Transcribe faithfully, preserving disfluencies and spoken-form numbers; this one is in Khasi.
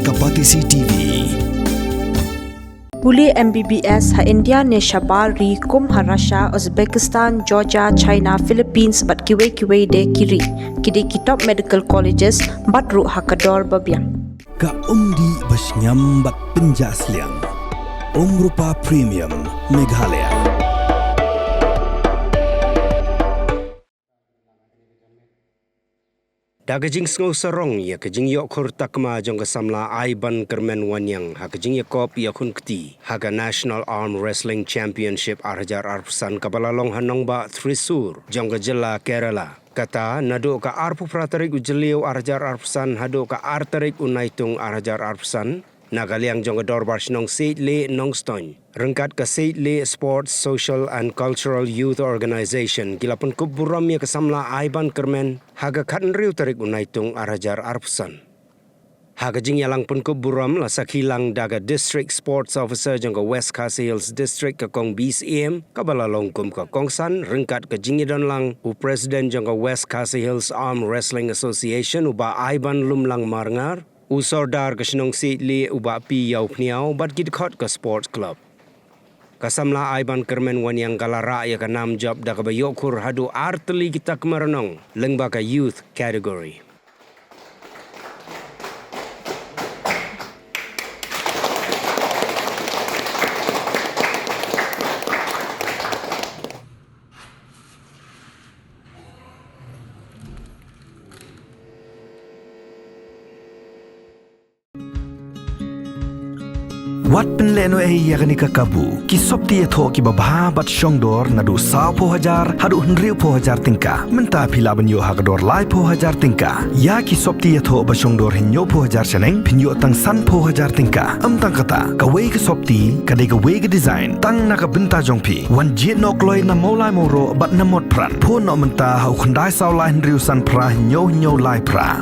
Ka Batesi T V. Pule M B B S ha India ne shabar ri kum ha Russia, Uzbekistan, Georgia, China, Philippines bad kiwei kiwei de ki ri. Ki dei ki top medical colleges bad ruh ha ka dor ba biang. Ka umdih ba shngiam bad pynjah sliang. Umrupa Premium Meghalaya. Da ka jingsngew sarong ïa ka jingïoh khur takma jong ka samla Aiban Kyrmen Wanniang ha ka jingïakop ïakhun kti ha ka National Arm Wrestling Championship ar hajar arphew san kaba la long ha nongbah Thrissur jong ka jylla Kerala. Kata naduh ka arphew phra tarik u Jylliew ar hajar arphew san haduh ka ar tarik u Naitung ar hajar arphew san, na ka liang jong ka Dorbar Shnong Siej Lieh Nongstoiñ ryngkat ka Siej Lieh Sports, Social and Cultural Youth Organization ki la pynkup burom ïa ka samla Aiban Kyrmen ha ka khathynriew tarik u Naitung ar hajar arphew san. Ha ka jingïalang pynkup burom la sakhi lang da ka District Sports Officer jong ka West Khasi Hills District, ka Kong B C M, kaba la long kum ka kongsan ryngkat ka jingïadon lang u President jong ka West Khasi Hills Arm Wrestling Association u Bah Aiban Lumlang Marngar, u Sordar ka shnong Siej Lieh u Bah P Ïawphniaw bad ki dkhot ka Sports Club. Ka samla Aiban Kyrmen Wanniang ka la rah ïa ka nam jop da kaba ïoh khur haduh ar tylli ki takma ranong lyngba ka Youth Category. Wat pynlehnohei ïa kane ka kabu. Ki sopti ïathoh kiba bha bad shongdor naduh sawphew hajar haduh hynriewphew hajar tyngka. Mynta phi lah ban ïoh ha ka dor laiphew hajar tyngka. Ïa ki sopti ïathoh ba shongdor hynñiewphew hajar shaneng phin ïoh tang sanphew hajar tyngka. Ym tang kata, kawei ka sopti ka dei kawei ka design tang na ka bynta jong phi. Wan jied noh kloi na Mawlai Mawroh bad na Motphran. Phone noh mynta ha u khyndai saw lai hynriew san phra hynñiew hynñiew lai phra.